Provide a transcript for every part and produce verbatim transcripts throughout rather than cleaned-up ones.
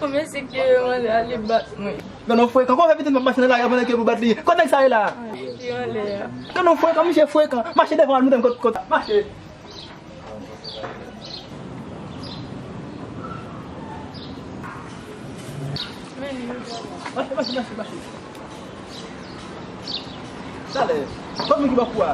Yon mesye ki rele anlè a, li bat mwen. Gade yon frekan, kòman fè pitit m ap mache nan lari a pandan ke pou bat li? Kot nèg sa ye la? Ki anlè a? Gade yon frekan, misye frekan. Mache devan al, montre m kot, kot. Mache. Mache, mache, mache, mache. Talè, kot moun ki ba w kou a?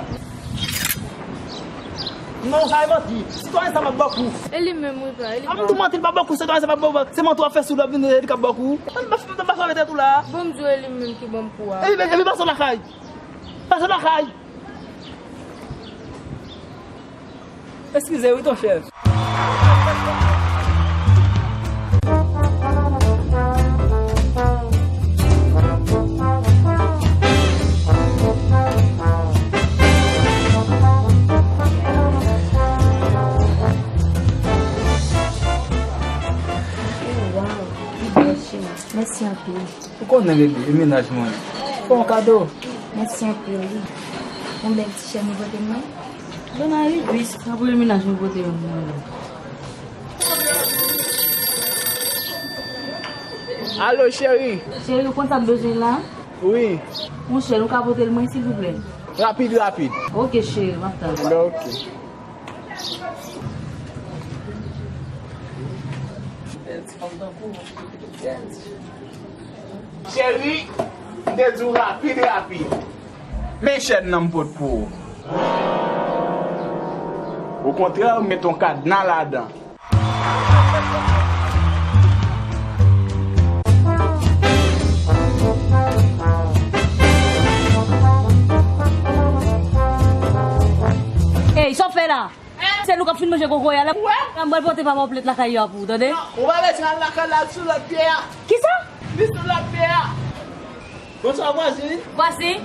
Non, sa e manti. Sitwayen sa pa ba w kou. E li menm, wi, pa, e li pa. A, m tou manti, li pa ba w kou, sitwayen sa pa ba w kou. Se manti w ap fè sou l, w ap vin di li k ap ba w kou. Ann ba, ann ba fè tèt ou la. Bon, m di w e li menm ki ban m kou a. Epi, epi pase lakay. Pase lakay. Eskize wi, ton chèf. Waw, li bèl, cheri. Mèsi anpil. Ou konnen, bebe, e mennaj mwen. Fè yon kado. Mèsi anpil, wi. Yon bèl ti chèn ou pote m nan. Dona Ridis, sa pou e mennaj mwen pote yon nan. Alo, cheri. Cheri, ou konn sa m bezwen la? Wi. Yon chèn, ou ka pote l mwen, silvouplè? Rapid, rapid. Oke, cheri, m ap tann. Enben, oke. Cheri, m te di w rapid, rapid. Men chèn nan m pot pou ou. Okontrè, m met yon kadna ladan. Ey, sa w fè la? Se nou k ap fin manje kokoye a la. Wè. M pral pote papa w plèt lakay yo a pou ou, tande? Ou pa bezwen al lakay la, sou lòt pye a. Kisa? Li sou lòt pye a. Bonswa, vwazen. Vwazen?